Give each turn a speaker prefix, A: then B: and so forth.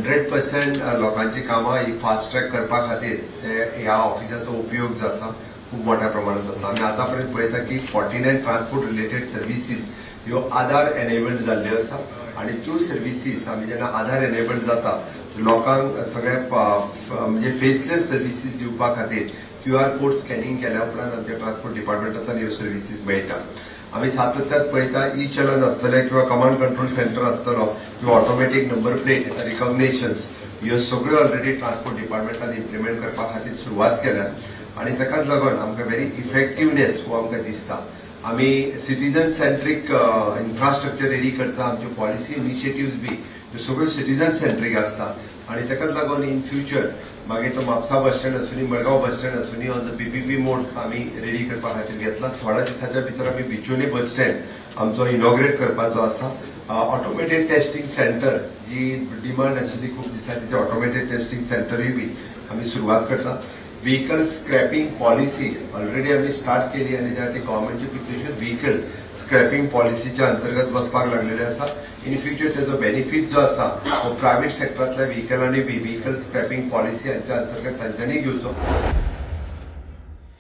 A: 100% लोकांची कामां ही fast track करपा खातीर ते ह्या ऑफिसाचो उपयोग जाता, खूब मोठ्या प्रमाणात जाता. आमी आतां पर्यंत पळयता की 49 ट्रान्सपोर्ट रिलेटेड सर्विसीस ह्यो आधार एनेबल्ड जाल्ल्यो आसा आनी त्यो सर्विसीस आमी जेन्ना आधार एनेबल्ड जाता, लोकांक सगळे म्हणजे फेसलेस सर्विसीस दिवपा खातीर क्यूआर कोड स्कॅनिंग केल्या उपरांत आमच्या ट्रान्सपोर्ट डिपार्टमेंटांतल्यान ह्यो सर्विसीस मेळटा. आमी सातत्यात पळयता, ई चलन आसतलें किंवा कमांड कंट्रोल सेंटर आसतलो किंवा ऑटोमॅटीक नंबर प्लेट रिकॉग्नेशन्स, ह्यो सगळ्यो ऑलरेडी ट्रान्सपोर्ट डिपार्टमेंटान इम्प्लिमेंट करपा खातीर सुरवात केल्या आनी ताकाच लागून आमकां व्हेरी इफेक्टिवनेस हो आमकां दिसता. आमी सिटीजन सेंट्रीक इन्फ्रास्ट्रक्चर रेडी करता. आमच्यो पॉलिसी इनिशिएटिव्स बी ह्यो सगळ्यो सिटीजन सेंट्रीक आसता आनी ताकाच लागून इन फ्युचर मागीर तो म्हापसा बस स्टँड आसुनी, मडगांव बस स्टँड आसुनी, ऑन the PPP मोड आमी रेडी करपा खातीर घेतला. थोड्या दिसाच्या भितर आमी बिचोले बस स्टँड आमचो इनॉग्रेट करपाचो आसा. ऑटोमेटेड टेस्टिंग सेंटर जी डिमांड आशिल्ली खूब दिसांची, ती ऑटोमेटेड टेस्टिंग सेंटरूय बी आमी सुरवात करता. व्हेकल स्क्रॅपिंग पॉलिसी ऑलरेडी आमी स्टार्ट केली आनी त्या खातीर गव्हर्मेंटच्यो कितल्योश्योच व्हेकल स्क्रॅपिंग पॉलिसीच्या अंतर्गत वचपाक लागलेले आसा. इन फ्युचर तेजो बेनिफीट जो आसा हो प्रायव्हेट सेक्टरांतल्या व्हेकलांनी बी व्हेकल स्क्रॅपिंग पॉलिसी हांच्या अंतर्गत तांच्यांनी घेवचो.